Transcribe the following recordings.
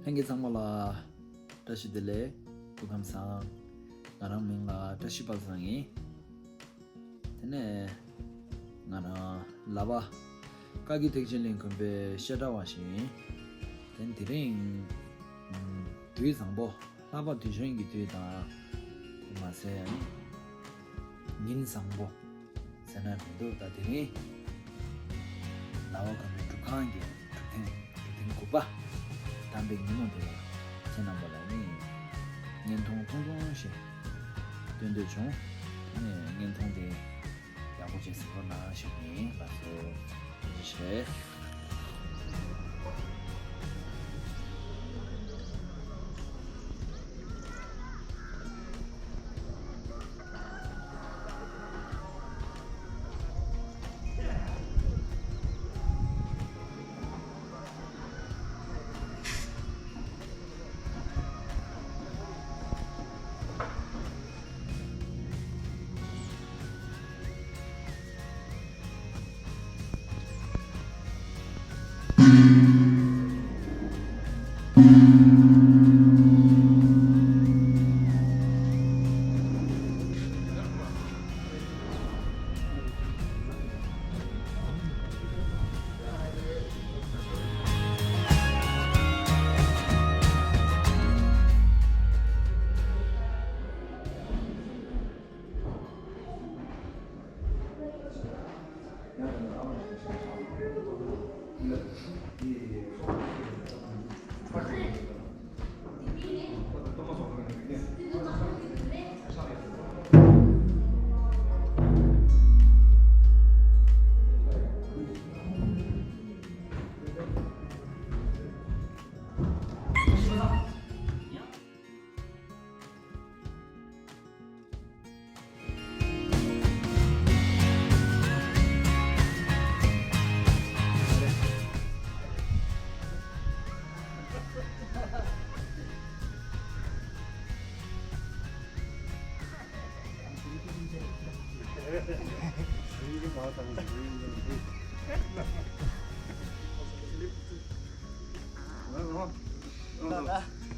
Hangi samala tashi dele tukam sang ngarang menga tashi balsangi tene ngara lava kagi tekjilin kumbe shada washin ten tiring dui sangbo lava dijeng gitu da mase nin sangbo sana do ta tiring lava kame tukangi tuken kuba 담배 님한테 전화 받아니 년통 통통시 된대 좀 년통대 야구제스 거나 싶니 가서 이제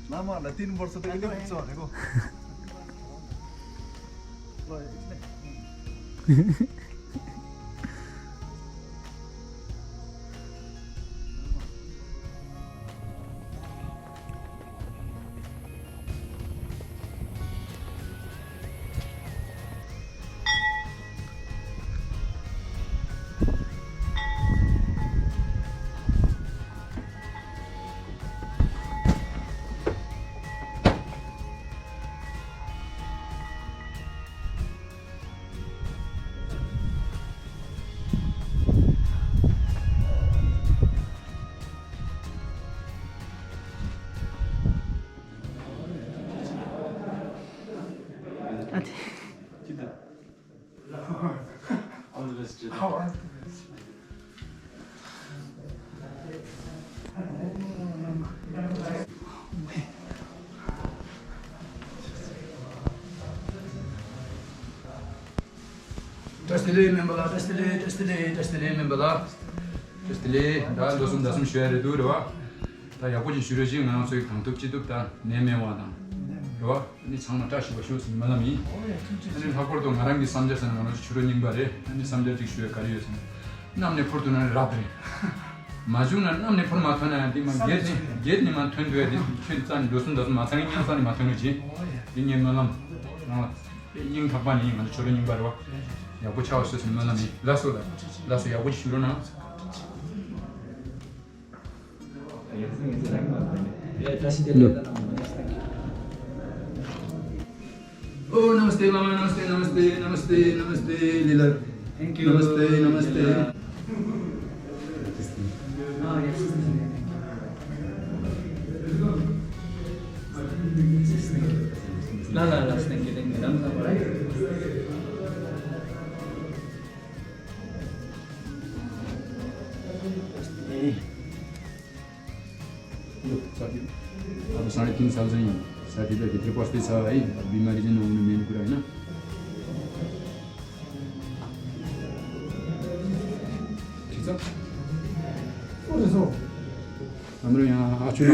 Nama 3 वर्ष त कहिले पुग्छ भनेको Testili membala, testili membala. Testili 다 도숨 쉬어야 되도록 다 야고지 쉬려지 나 저기 강덕지도 다 내매와다. 로 니 장마 다시고 쉬었으니 만남이 아니 학벌도 나랑기 삼자서는 어느 주로님 바래 아니 삼자직 쉬어 가리여서 남네 포르투나 라브리 마주나 남네 포르마타나 디만 게드니만 튼도야 디 튼산 도숨 마상이 년산이 마트는지 인연 만남 인 각반이 먼저 주로님 바로 야구 차웠어 정말라니 라소 야구 쉬로나 Oh namaste mama namaste Lila thank you namaste oh yes la thank you अब 3.5 साल चाहिँ साथीभाइ भित्र बस्दै छ है बिमारी चाहिँ नहुनु मेन कुरा हैन ठिक छ हाम्रो यहाँ Okay,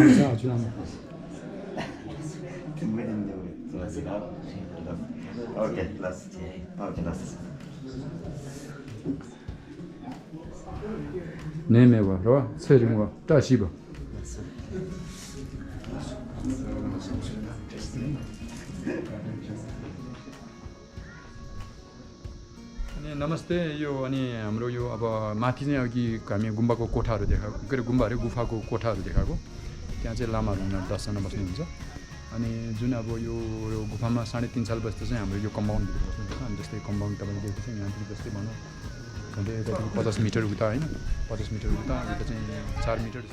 last. Okay, last. 네메와 로 세링와 다시바 अनि नमस्ते यो अनि हाम्रो यो अब माथि चाहिँ अघि हामी गुम्बाको कोठाहरू देखाएको के अरे गुम्बा अरे गुफाको कोठाहरू देखाएको त्यहाँ चाहिँ लामाहरू उनीहरू 10 जना बस्नुहुन्छ अनि जुन अब यो गुफामा 3.5 साल बस्दा चाहिँ हाम्रो यो कम्पाउन्ड भित्र बस्नुहुन्छ अनि जस्तै कम्पाउन्ड तपाईँले देख्नुहुन्छ यहाँदेखि जस्तै भनौँ 50 मिटर उता हैन 50 मिटर उता चाहिँ 4 मिटर